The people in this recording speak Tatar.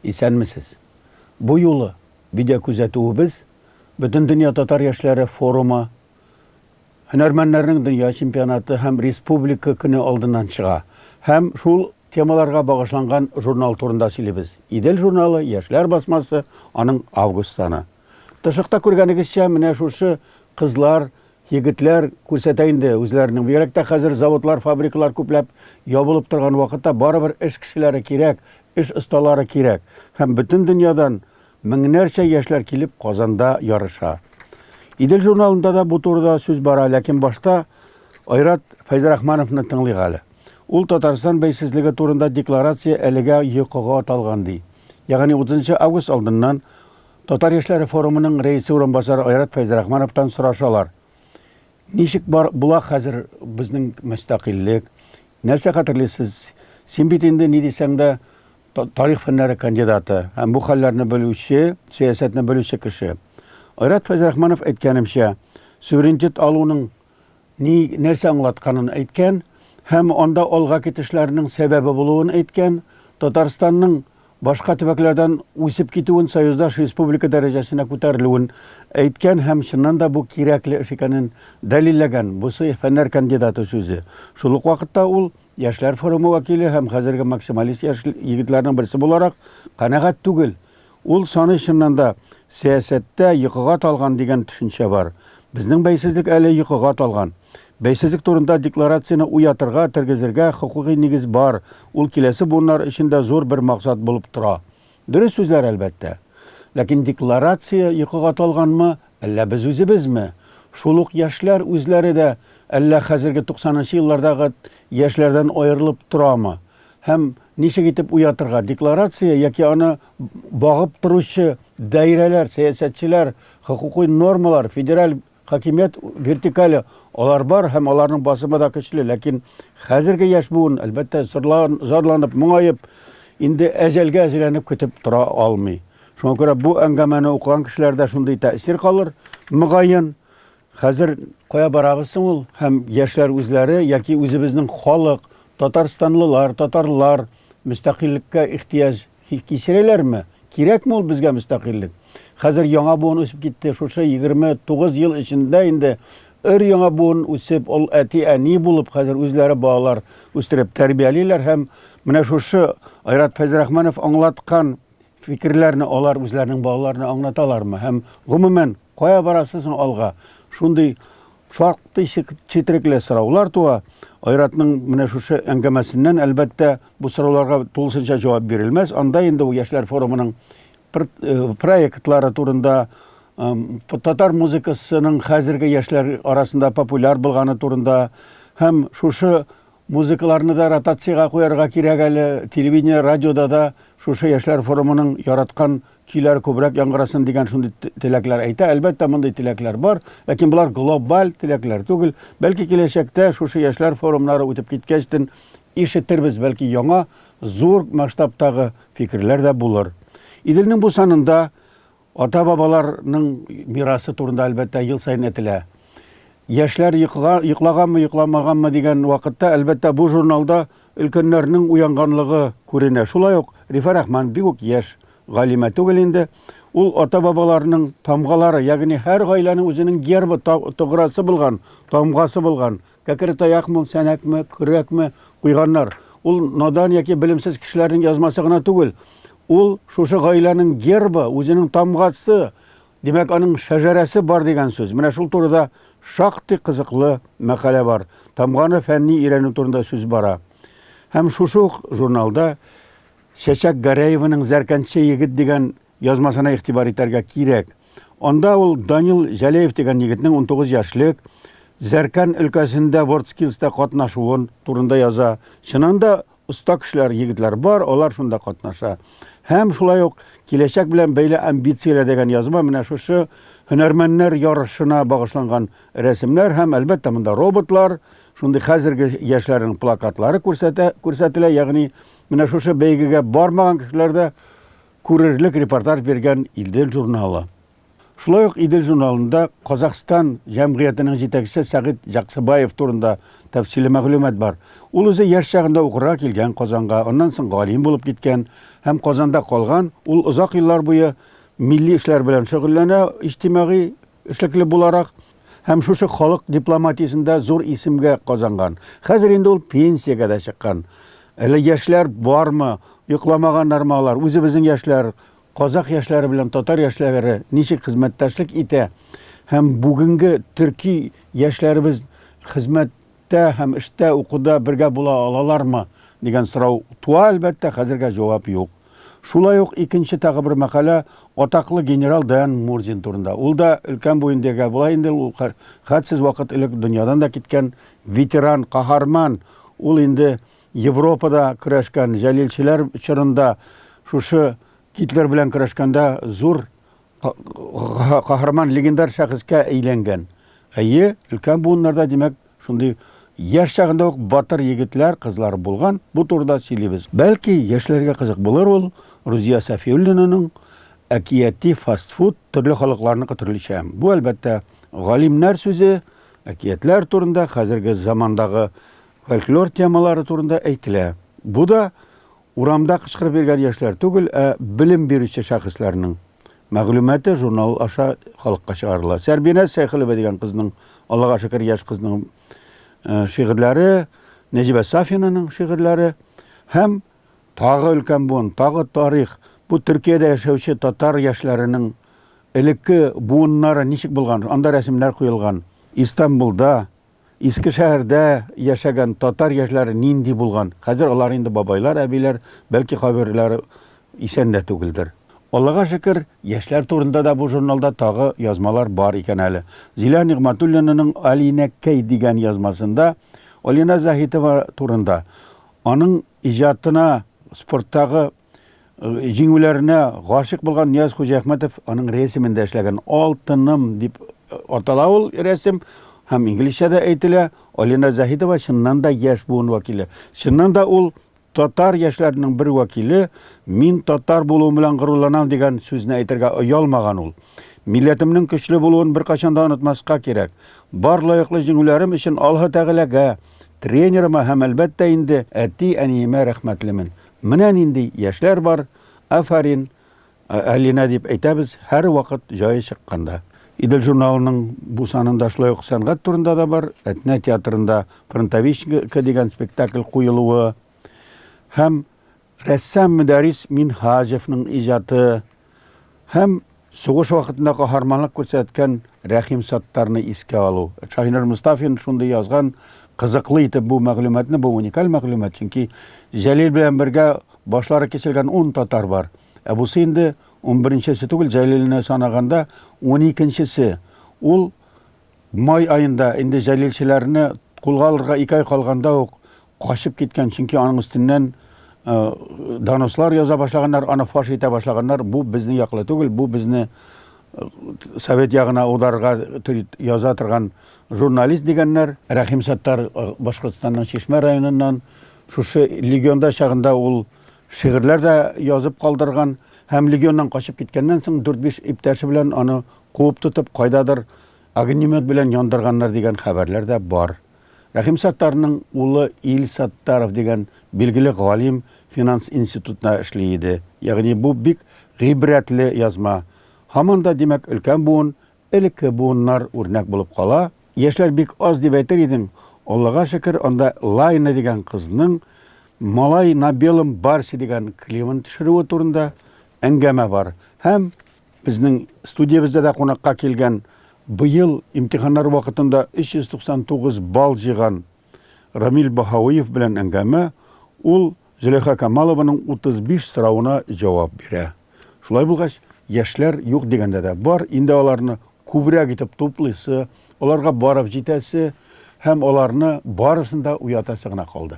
Исәнмесез. Бу юлы видеокүзәтүебез Бөтендөнья татар яшьләре форумы, һөнәрмәннәрнең дөнья чемпионаты һәм Республика көне алдыннан чыга. Һәм шул темаларга багышланган журнал турында сөйлибез. Идел журналы, яшьләр басмасы, аның август саны. Тышлыкта күргәнегезчә, менә шушы кызлар, егетләр күрсәтә инде үзләренең. Бигрәк тә хәзер заводлар, фабрикалар күпләп ябылып торган вакытта барыбер эш кешеләре кирәк, эш осталары кирәк. Һәм бөтен дөньядан меңнәрчә яшьләр килеп Казанда ярыша. Идел журналында да бу турыда сүз бара, ләкин башта Айрат Фәйзрахмановны тыңлыйк әле. Ул Татарстан бәйсезлеге турында декларация әлегә йокыга аталган ди. Ягъни 30 август алдыннан Татар яшьләре форумының рәисе урынбасары Айрат Фәйзрахмановтан сорашалар. Ничек бар була хәзер безнең мөстәкыйльлек? Нәрсә хәтерлисез? Син бит инде ни дисәң дә тарих фәннәре кандидаты һәм бу хәлләрне белүче, сәясәтне белүче кеше. Айрат Фәйзрахманов әйткәнемчә, суверенитет алуның ни нәрсә аңлатканын әйткән һәм анда алга китешләрнең сәбәбе булуын әйткән, Татарстанның башка төбәкләрдән үсеп китүен, союздаш республика дәрәҗәсенә күтәрелүен әйткән һәм чыннан да бу кирәкле эш икәнен дәлилләгән. Бусы фәннәр кандидаты сүзе. Шул ук вакытта ул Яшьләр форумы вәкиле һәм хәзерге максималист яшь егетләрнең берсе буларак канәгать түгел. Ул саный, чыннан да, сәясәттә йокыга талган дигән төшенчә бар. Безнең бәйсезлек әле йокыга талган. Бәйсезлек турында декларацияне уятырга, тергезергә хокукый нигез бар, ул киләсе буыннар өчен дә зур бер максат булып тора. Дөрес сүзләр, әлбәттә. Ләкин декларация йокыга талганмы, әллә без үзебезме? Шул ук яшьләр үзләре дә әллә хәзерге туксанынчы еллардагы яшьләрдән аерылып торамы? Һәм ничек итеп уятырга? Декларация яки аны багып торучы даирәләр, сәясәтчеләр, хокукый нормалар, федераль хакимият вертикале, алар бар һәм аларның басымы да көчле. Ләкин хәзерге яшь буын, әлбәттә, зарланып, моңаеп, инде әҗәлгә әзерләнеп көтеп тора алмый. Шуңа күрә бу әңгәмәне укыган кешеләрдә шундый тәэсир калыр, мөгаен. Хәзер кая барабыз соң ул? Һәм яшьләр үзләре яки үзебезнең халык, татарстанлылар, татарлар мөстәкыйльлеккә ихтыяҗ кичерәләрме? Кирәкме ул безгә мөстәкыйльлек? Хәзер яңа буын үсеп китте. Шушы 29 ел эчендә инде өр яңа буын үсеп, ул әти-әни булып, хәзер үзләре балалар үстереп тәрбиялиләр һәм менә шушы Айрат Фәйзрахманов аңлаткан фикерләрне алар үзләренең балаларына аңлаталармы? Һәм гомумән, кая барасы соң алга? Шундый шактый четерекле сораулар туа. Айратның менә шушы әңгәмәсеннән, әлбәттә, бу сорауларга тулысынча җавап бирелмәс. Анда инде бу яшьләр форумының проектлары турында, татар музыкасының хәзерге яшьләр арасында популяр булганы турында һәм шушы музыкаларны да ротациягә куярга кирәк әле. Телевидение, радиода да шушы яшьләр форумының яраткан көйләре күбрәк яңгырасын дигән шундый теләкләр әйтә. Әлбәттә, мондый теләкләр бар, ләкин болар глобаль теләкләр түгел. Бәлки киләчәктә шушы яшьләр форумнары үтеп киткәчтен ишетербез, бәлки яңа зур масштабтагы фикерләр дә булыр. Иделнең бу санында Ата-бабаларның мирасы турында, әлбәттә, ел саен әйтелә. Яшьләр йокыга, йоклаганмы, йокламаганмы дигән вакытта, әлбәттә, бу журналда өлкәннәрнең уянганлыгы күренә. Шулай ук Рифә Рахман бик үк яшь галимә түгел инде. Ул ата-бабаларның тамгалары, ягъни һәр гаиләнең үзенең гербы, тограсы булган, тамгасы булган. Кәкре таякмы, сәнәкме, көрәкме куйганнар. Ул надан яки белемсез кешеләрнең язмасы гына түгел. Ул шушы гаиләнең гербы, үзенең тамгасы, димәк, аның шәҗәрәсе бар дигән сүз. Менә шул турыда шактый кызыклы мәкалә бар. Тамганы фәнни өйрәнү турында сүз бара. Һәм шушы ук журналда Чәчәк Гәрәеваның Зәркәнче егет дигән язмасына игътибар итәргә кирәк. Анда ул Данил Җәләев дигән егетнең 19 яшьлек Зәркән өлкәсендә WorldSkills-та катнашуын турында яза. Чыннан да оста кешеләр, егетләр бар, алар шунда катнаша. Һәм шулай ук киләчәк белән бәйле амбицияләр дигән язма менә шушы һөнәрмәннәр ярышына багышланган рәсемнәр һәм, әлбәттә, монда роботлар, шундый хәзерге яшьләрнең плакатлары күрсәтә, күрсәтелә, ягъни менә шушы бәйгегә бармаган кешеләр дә күрерлек репортаж биргән Идел журналы. Шулай ук Идел журналында Казахстан җәмгыятенең җитәкчесе Сәгыйть Җаксыбаев турында тәфсилле мәгълүмат бар. Ул үзе яшь чагында укырга килгән Казанга, аннан соң галим булып киткән һәм Казанда калган. Ул озак еллар буе милли эшләр белән шөгыльләнә, иҗтимагый эшлекле буларак һәм шушы халык дипломатиясендә зур исемгә казанган. Хәзер инде ул пенсиягә дә чыккан. Әле яшьләр бармы, йокламаганнармы алар? Үзебезнең яшьләр, казах яшьләре белән татар яшьләре ничек хезмәттәшлек итә һәм бүгенге төрки яшьләребез хезмәттә һәм эштә, укуда бергә була алалармы дигән сорау туа, әлбәттә, хәзергә җавап юк. Шулай ук икенче тагы бер мәкалә атаклы генерал Даян Мурзин турында. Ул да өлкән буын дияргә була инде, ул хәтсез вакыт элек дөньядан да киткән ветеран, каһарман. Ул инде Европада көрәшкән, җәлилчеләр чорында шушы Гитлер белән көрәшкәндә зур каһарман, легендар шәхескә әйләнгән. Әйе, өлкән буыннарда, димәк, шундый яшь чагында ук батыр егетләр, кызлар булган. Бу турыда сөйлибез. Бәлки, яшьләргә кызык булыр ул, Рузия Сафиуллинаның әкияти фастфуд төрле халыкларныкы төрлечә. Бу, әлбәттә, галимнәр сүзе, әкиятләр турында, хәзерге замандагы фольклор темалары турында әйтелә. Бу да урамда кычкырып йөргән яшьләр түгел, ә белем бирүче шәхесләрнең мәгълүматы журнал аша халыкка чыгарыла. Сәрбинә Сәйхелова дигән кызның, Аллага шөкер, яшь кызның э, шигырьләре, Нәҗибә Сафинаның шигырьләре һәм тагы өлкән буын, тагы тарих. Бу Төркиядә яшәүче татар яшьләренең элекке буыннары ничек булган, анда рәсемнәр куелган. Истанбулда Иске шәһәрдә яшәгән татар яшьләре нинди булган? Хәзер алар инде бабайлар, әбиләр, бәлки кайберләре исән дә түгелдер. Аллага шөкер, яшьләр турында да бу журналда тагы язмалар бар икән әле. Зилә Нигъмәтуллинаның Алинәкәй дигән язмасында Алинә Заһитова турында, аның иҗатына, спорттагы җиңүләренә гашыйк булган Нияз Хуҗиәхмәтов аның рәсемен дә эшләгән. Алтыным дип атала ул рәсем һәм инглизчә дә әйтелә. Алина Заһидова чыннан да яшь буын вәкиле. Чыннан да ул татар яшьләренең бер вәкиле, мин татар булуым белән горурланам дигән сүзне әйтергә оялмаган ул. Милләтемнең көчле булуын беркайчан да онытмаска кирәк. Бар лаеклы җиңүләрем өчен Аллаһы Тәгаләгә, тренерыма һәм, әлбәттә инде, әти-әниемә рәхмәтлемен. Менә нинди яшьләр бар, афәрин, Алинә дип әйтәбез һәрвакыт җае чыкканда. Идел журналының бу санында шулай ук сәнгать турында да бар, Әтнә театрында Фронтовичка дигән спектакль куелуы һәм рәссам Мөдәрис Минһаҗевның иҗаты һәм Сугыш вакытында каһарманлык күрсәткән Рәхим Саттарны искә алу. Шаһинур Мостафин шундый язган кызыклы итеп бу мәгълүматны, бу уникаль мәгълүмат, чөнки Җәлил белән бергә башлары киселгән 10 татар бар. Ә бусы инде 11-нчесе түгел, Җәлилне санаганда 12-нчесе. Ул Май аенда инде җәлилчеләрне кулга алырга ике ай калганда ук качып киткән, чөнки аның өстеннән э, донослар яза башлаганнар, аны фаш итә башлаганнар. Бу безнең яклы түгел, бу безне э, совет ягына ударга яза торган журналист дигәннәр. Рәхим Саттар э, Башкортстанның Чишмә районыннан шушы легионда чагында ул шигырьләр дә язып калдырган һәм легионнан качып киткәннән соң 4-5 иптәше белән аны Куып тотып, кайдадыр огнемет белән яндырганнар дигән хәбәрләр дә бар. Рәхим Саттарның улы Ил Саттаров дигән билгеле галим финанс институтында эшли иде. Ягъни бу бик гыйбрәтле язма. Һаман да, димәк, өлкән буын, элекке буыннар үрнәк булып кала. Яшьләр бик аз дип әйтер идең. Аллага шөкер, анда Лайна дигән кызның Малай на белом барсе дигән клибын төшерүе турында әңгәмә бар. Һәм Безнең студиябездә дә кунакка килгән, быел имтиханнар вакытында 399 балл җыйган Рамил Баһавиев белән әңгәмә, ул Зөләйха Камалованың 35 соравына җавап бирә. Шулай булгач, яшьләр юк дигәндә дә бар, инде аларны күбрәк итеп туплыйсы, аларга барып җитәсе һәм аларны барысын да уятасы гына калды.